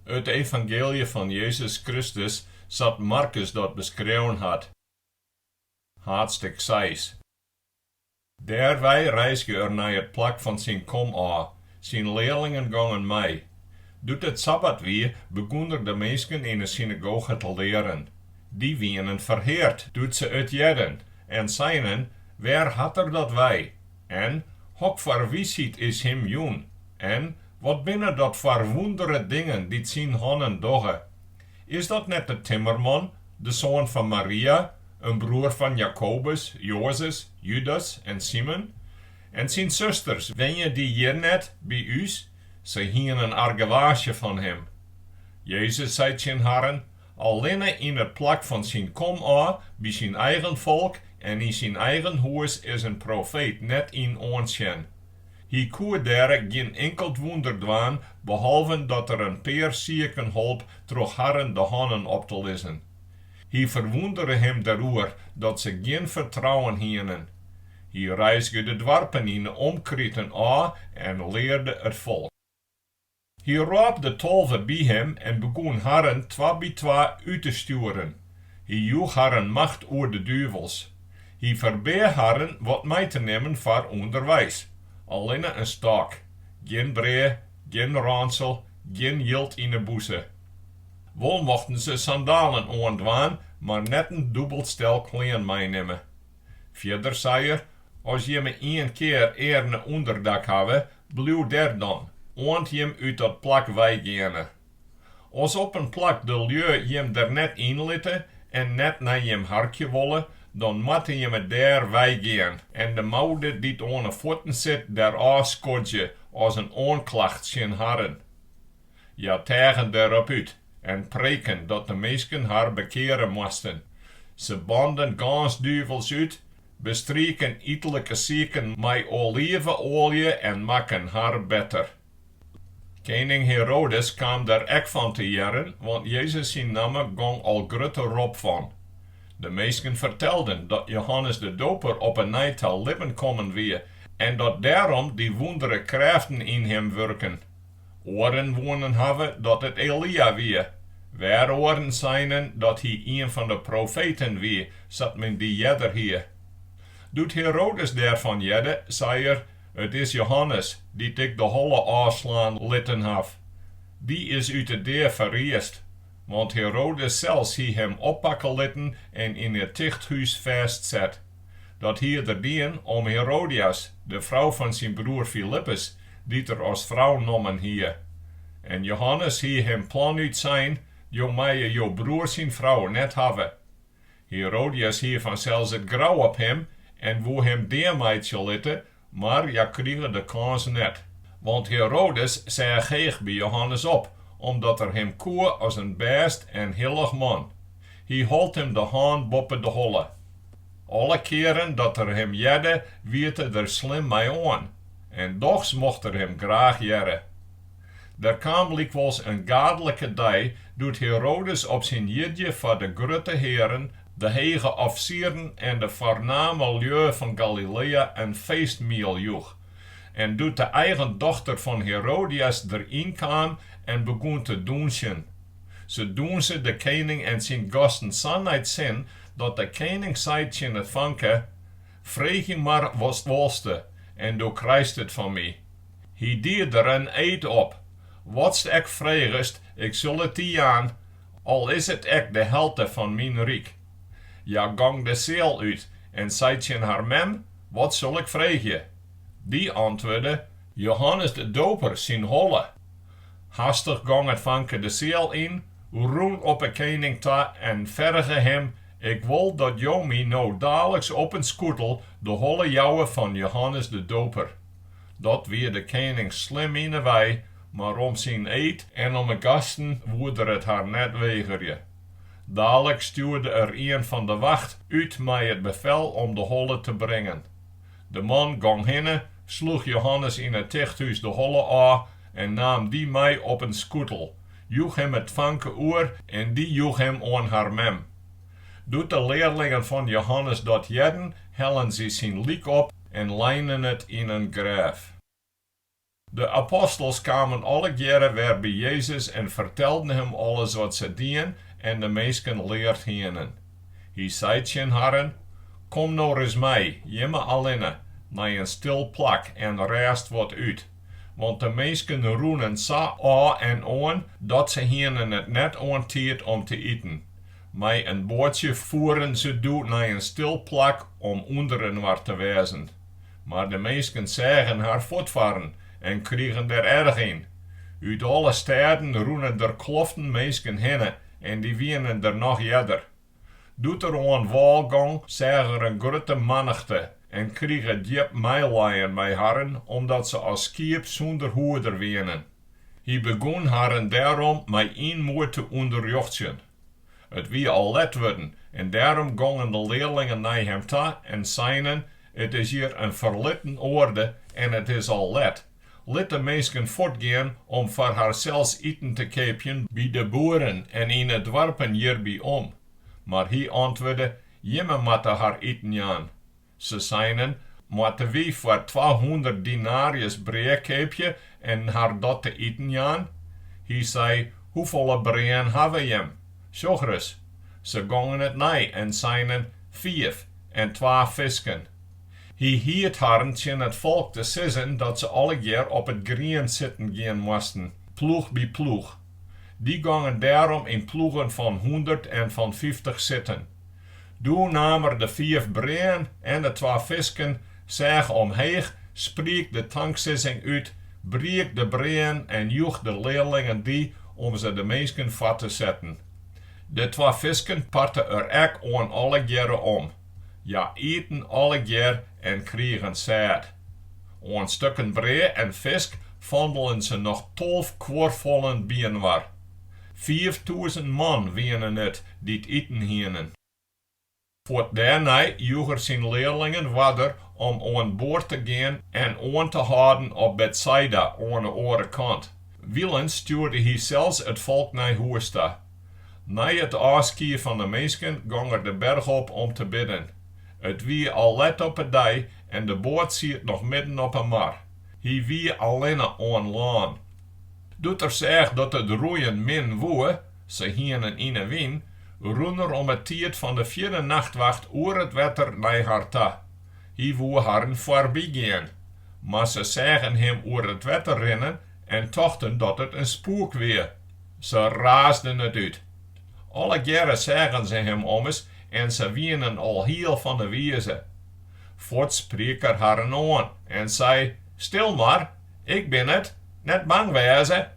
It evangeelje fan Jezus Kristus sa't Markus dat beskreaun hat, haadstik seis. Dêrwei reizge er nei it plak fan syn komôf, syn learlingen gongen mei. Doe't it sabbat wie, begûn er de minsken yn 'e synagoge te learen. Dy wienen ferheard doe't se it hearden en seinen, Wêr hat er dat wei? En, Hokfoar wysheid is him jûn? En, Wat binne dat foar wûndere dingen dy't syn hannen dogge? Is dat net de timmerman, de soan fan Maria, in broer fan Jakobus, Joazes, Judas en Simon? En syn susters, wenje dy hjir net, by ús? Se hienen argewaasje fan him. Jezus sei tsjin harren, Allinne yn it plak fan syn komôf, by syn eigen folk en yn syn eigen hûs is in profeet net yn oansjen. Hy koe dêre gjin inkeld wûnder dwaan, behalven dat er in pear siken holp troch harren de hannen op te lizzen. Hy ferwûndere him deroer dat se gjin fertrouwen hienen. Hy reizge de doarpen yn 'e omkriten ôf en learde it folk. Hy rôp de 12 by him en begûn harren twa by twa út te stjoeren. Hy joech harren macht oer de duvels. Hy ferbea harren wat mei te nimmen foar ûnderweis, allinne in stôk, gjin brea, gjin rânsel, gjin jild yn 'e bûse. Wol mochten se sandalen oandwaan, mar net in dûbeld stel klean meinimme. Fierder sei er, As jimme ien kear earne ûnderdak hawwe, bliuw dêr dan, oant jim út dat plak weigeane. As op in plak de lju jim der net yn litte en net nei jim harkje wolle, dan moatte jimme dêr weigean en de moude dy't oan 'e fuotten sit derôf skodzje as in oanklacht tsjin harren. Hja teagen derop út en preken dat de minsken har bekeare moasten. Se banden gâns duvels út, bestrieken ytlike siken mei olive-oalje en makken har better. Kening Herodes kaam der ek fan te hearren, want Jezus syn namme gong al grutte rop fan. De minsken fertelden dat Johannes de Doper op 'e nij ta libben kommen wie en dat dêrom dy wûndere krêften yn him wurken. Oaren woenen hawwe dat it Elia wie, wer oaren seinen dat hy ien fan de profeten wie, sa't men dy earder hie. Doe't Herodes dêrfan hearde, sei er, It is Johannes, dy't ik de holle ôfslaan litten haw. Dy is út 'e dea ferriisd. Want Herodes sels hie him oppakke litten en yn it tichthús fêstset. Dat hie er dien om Herodias, de frou fan syn broer Filippus, dy't er as frou nommen hie. En Johannes hie him planút sein, Jo meie jo broer syn frou net hawwe. Herodias hie fansels it grau op him en woe him deameitsje litte, mar hja krige de kâns net. Want Herodes seach heech by Johannes op, omdat er him koe as in bêst en hillich man. Hy hold him de hân boppe de holle. Alle kearen dat er him hearde, wied er der slim mei oan, en dochs mocht er him graach hearre. Der kaam lykwols in gaadlike dei doe't Herodes op syn jierdei foar de grutte hearen, de hege ofsieren en de foarname lju fan Galiléa in feestmiel joech. En doe't de eigen dochter fan Herodias deryn kaam en begûn te dûnsjen. Se dûnse de kening en syn gasten sa nei 't sin, dat de kening sei tsjin it fanke, Freegje mar watst wolste, en do krijst it fan my. Hy die der in eed op, Watst ek fregest, ik sil it dy jaan, al is it ek de helte fan myn ryk. Hja gong de seal út en sei tsjin har mem, Wat sil ik freegje? Dy antwurde, Johannes de Doper syn holle. Hastich gong it fanke de seal yn, rûn op 'e kening ta en ferge him, Ik wol dat jo my no daliks op in skûtel de holle jouwe fan Johannes de Doper. Dat wie de kening slim yn 'e wei, mar om syn eed en om 'e gasten woe er it har net wegerje. Daliks stjoerde er ien fan de wacht út mei it befel om de holle te bringen. De man gong hinne, sloech Johannes yn it tichthús de holle ôf en naam dy mei op in skûtel, joech him it fanke oer en dy joech him oan har mem. Doe't de learlingen fan Johannes dat hearden, hellen sy syn lyk op en leinen it yn in grêf. De apostels kamen allegearre wer by Jezus en fertelden him alles wat se dien en de minsken leard hienen. Hy sei tsjin harren, Kom no ris mei, jimme allinne, nei in stil plak en rêst wat út. Want de minsken rûnen sa ôf en oan, dat se hienen it net oan tiid om te iten. Mei in boatsje foeren se doe nei in stil plak om ûnderinoar te wêzen. Mar de minsken seagen har fuortfarren en krigen der erch yn. Ut alle stêden rûnen der kloften minsken hinne en dy wienen der noch earder. Doe't er oan wâl gong, seach er in grutte mannichte en krige djip meilijen mei harren, omdat se as skiep sûnder hoeder wienen. Hy begûn harren dêrom mei ynmoed te ûnderrjochtsjen. It wie al let wurden en dêrom gongen de learlingen nei him ta en seinen, It is hjir in ferlitten oarde en it is al let. Lit de minsken fuortgean om foar harsels iten te keapjen by de boeren en yn 'e doarpen hjirby om. Mar hy antwurde, Jimme moatte har iten jaan. Se seinen, Moatte wy foar 200 dinaarjes brea keapje en har dat te iten jaan? Hy sei, Hoefolle breaën hawwe jim? Sjoch ris. Se gongen it nei en seinen, Fiif, en twa fisken. Hy hiet harren tsjin it folk te sizzen dat se allegear op it grien sitten gean moasten, ploech by ploech. Dy gongen dêrom yn ploegen fan hûndert en fan 50 sitten. Doe naam er de fiif breaën en de twa fisken, seach omheech, spriek de tanksizzing út, briek de breaën en joech de learlingen dy om se de minsken foar te setten. De twa fisken parte er ek oan allegearre om. Hja ieten allegear en krigen sêd. Oan stukken brea en fisk fandelen se noch 12 kuorfollen byinoar. 5000 man wienen it dy't iten hienen. Fuort dêrnei joech er syn learlingen oarder om oan board te gean en oan te hâlden op Betsaida oan 'e oare kant. Wilens stjoerde hy sels it folk nei hûs ta. Nei it ôfskie fan de minsken gong er de berch op om te bidden. It wie al let op 'e dei en de boat siet noch midden op 'e mar. Hy wie allinne oan lân. Doe't er seach dat it roeien min woe, se hienen yn 'e wyn, rûn er om 'e tiid fan de fjirde nachtwacht oer it wetter nei har ta. Hy woe harren foarbygean. Mar se seagen him oer it wetter rinnen en tochten dat it in spoek wie. Se raasden it út. Allegearre seagen se him ommers en se wienen alhiel fan 'e wize. Fuort spriek er harren oan en sei, Stil mar, ik bin it, net bang wêze.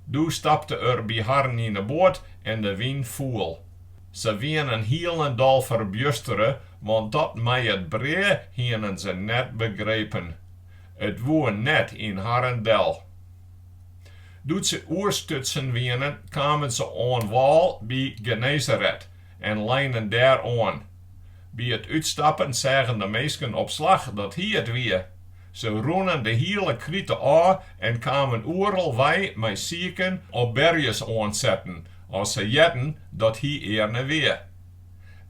Doe stapte er by harren yn 'e boat en de wyn foel. Se wienen hielendal ferbjustere, want dat mei it brea hienen se net begrepen. It woe net yn harren del. Doe't se oerstutsen wienen, kamen se oan wâl by Gennesaret en leinen dêr oan. By it útstappen seagen de minsken op slach dat hy it wie. Se rûnen de hiele krite ôf en kamen oeral wei mei siken op berjes oansetten, as se hearden dat hy earne wie.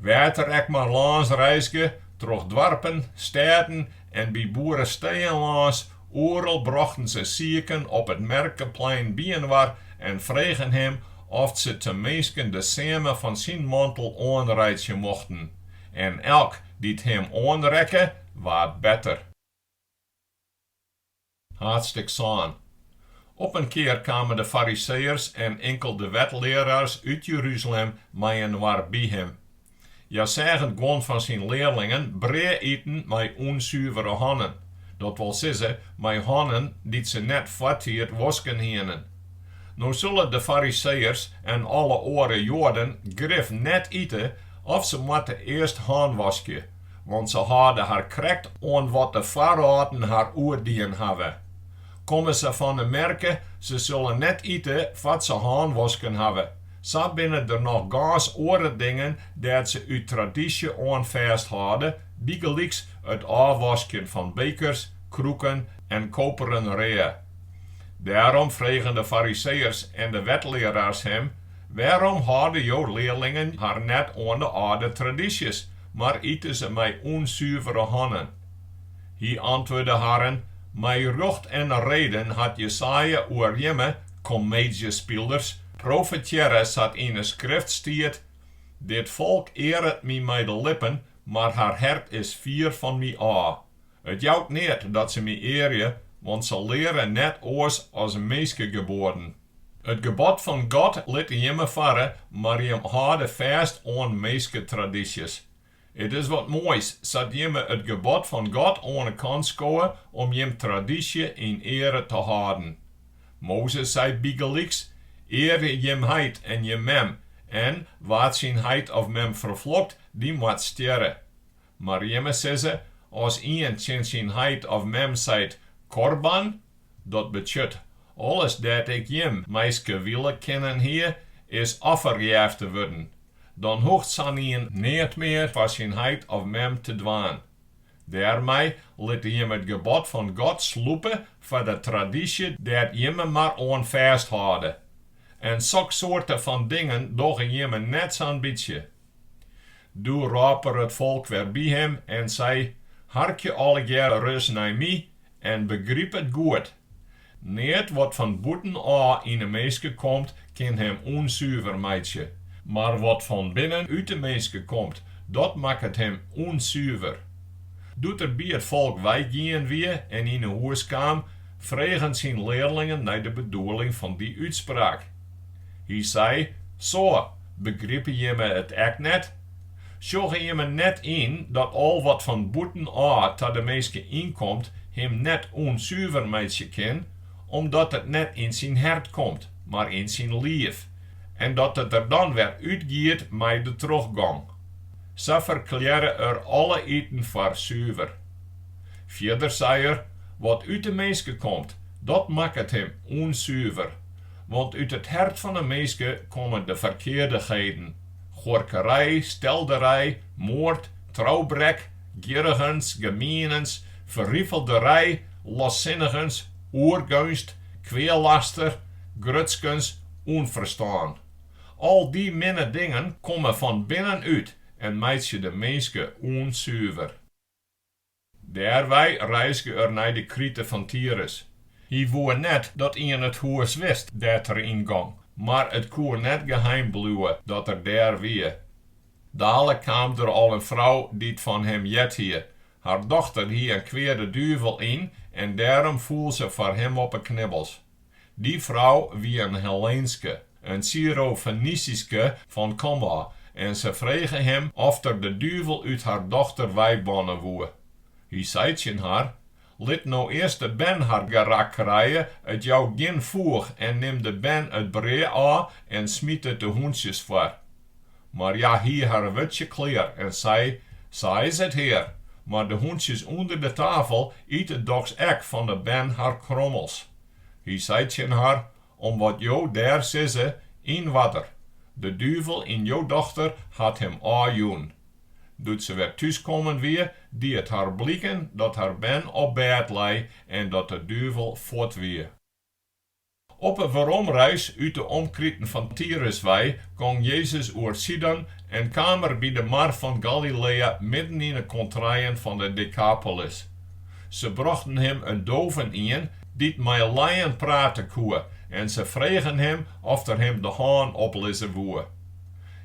Wêr't er ek mar lâns reizge, troch doarpen, stêden en by boeresteeën lâns, oeral brochten se siken op it merkeplein byinoar en fregen him oft se teminsten de seame fan syn mantel oanreitsje mochten. En elk dy't him oanrekke, waard better. Haadstik sân. Op in kear kamen de Fariseeërs en inkelde wetlearaars út Jeruzalem mei-inoar by him. Hja seagen guon fan syn learlingen brea iten mei ûnsuvere hannen, dat wol sizze, mei hannen dy't se net foartiid wosken hienen. No sulle de Fariseeërs en alle oare Joaden grif net ite of se moatte earst hânwaskje, want se hâlde har krekt oan wat de foarâlden har oerdien hawwe. Komme se fan 'e merke, se sulle net ite foar't se hânwosken hawwe. Sa binne der noch gâns oare dingen dêr't se út tradysje oan fêsthâlde, bygelyks it ôfwaskjen fan bekers, krûken en koperen rea. Dêrom fregen de Fariseeërs en de wetlearaars him, Wêrom hâlde jo learlingen har net oan de âlde tradysjes, mar ite se mei ûnsuvere hannen? Hy antwurde harren, Mei rjocht en reden hat Jesaja oer jimme, komeedzjespilers, profetearre sa't yn 'e Skrift stiet, Dit folk earet my mei de lippen, mar har hert is fier fan my ôf. It jout neat dat se my earje, want se leare net oars as minskegeboaden. It gebod fan God litte jimme farre, mar jim hâlde fêst oan minsketradysjes. It is wat moais sa't jimme it gebod fan God oan 'e kant skowe om jim tradysje yn eare te hâlden. Mozes sei bygelyks, Earje jim heit en jim mem, en, Wa't syn heit of mem ferflokt, dy moat stjerre. Mar jimme sizze, As ien tsjin syn heit of mem seit, Korban, dat betsjut, alles dêr't ik jim mei skewiele kinnen hie, is offerjefte wurden. Dan hoecht sa'n ien neat mear foar syn heit of mem te dwaan. Dêrmei litte jim it gebod fan God slûpe foar de tradysje dêr't jimme mar oan fêsthâlde. En soksoarte fan dingen dogge jimme net sa'n bytsje. Doe rôp er it folk wer by him en sei, Harkje allegearre ris nei my en begryp it goed, Neat wat fan bûten ôf yn 'e minske komt, kin him ûnsuver meitsje, mar wat fan binnen út de minske komt, dat makket him ûnsuver. Doe't er by it folk weigien wie en yn 'e hûs kaam, fregen syn learlingen nei de bedoeling fan dy útspraak. Hy sei, So, begripe jimme it ek net? Sjogge jimme net yn dat al wat fan bûten ôf ta de minske ynkomt, him net ûnsuver meitsje kin, omdat it net yn syn hert komt, mar yn syn liif, en dat it der dan wer útgiet mei de trochgong? Sa ferklearre er alle iten foar suver. Fierder sei er, Wat út de minske komt, dat makket him ûnsuver. Want út it hert fan 'e minske komme de ferkeardichheden, Huorkerij, stelderij, moard, troubrek, gjirrigens, gemienens, ferrifelderij, lossinnigens, oergeunst, kwealaster, grutskens, ûnferstân. Al dy minne dingen komme fan binnen út en meitsje de minske ûnsuver. Dêrwei reizge er nei de krite fan Tyrus. Hy woe net dat ien it hûs wist dêr't er yn gong, mar it koe net geheim bliuwe dat er dêr wie. Dalik kaam der al in frou dy't fan him heard hie. Har dochter hie in kweade duvel yn en dêrom foel se foar him op 'e knibbels. Dy frou wie in Helleenske, in Syrofenisyske fan komôf, en se frege him oft er de duvel út har dochter weibanne woe. Hy sei tsjin har, Lit no earst de bern har gerak krije, it jout gjin foech en nim de bern it brea ôf en smyt it de hûntsjes foar. Mar hja hie har wurdsje klear en sei, Sa is it, Hear, mar de hûntsjes ûnder de tafel ite dochs ek fan 'e bern har krommels. Hy sei tsjin har, Om wat jo dêr sizze, yn oarder, de duvel yn jo dochter hat him ôfjûn. Doe't se wer thús kommen wie, die it har bliken dat har bern op bêd lei en dat de duvel fuort wie. Op 'e weromreis út de omkriten fan Tyrus wei gong Jezus oer Sidon en kaam er by de mar fan Galileä midden yn 'e kontreien fan de Dekapolis. Se brochten him in doven-ien, dy't mei lijen prate koe, en se fregen him oft er him de hân oplizze woe.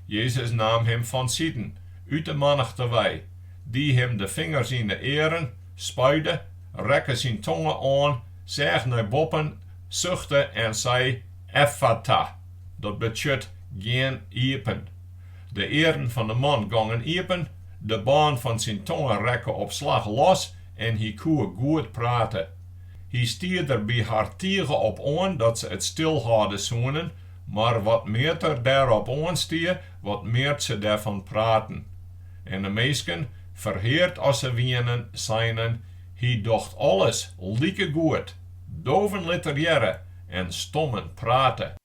Jezus naam him fansiden, út de mannichte wei, die him de fingers yn de earen, spuide, rekke syn tonge oan, seach nei boppen, suchte en sei, Effata, dat betsjut, Gean iepen. De earen fan de man gongen iepen, de bân fan syn tonge rekke op slach los en hy koe goed prate. Hy stie der by har tige op oan dat se it stil hâlde soenen, mar wat mear't er dêrop oanstie, wat mear't se derfan praten. En de minsken, ferheard as se wienen, seinen, Hy docht alles like goed, doven lit er hearre en stommen prate.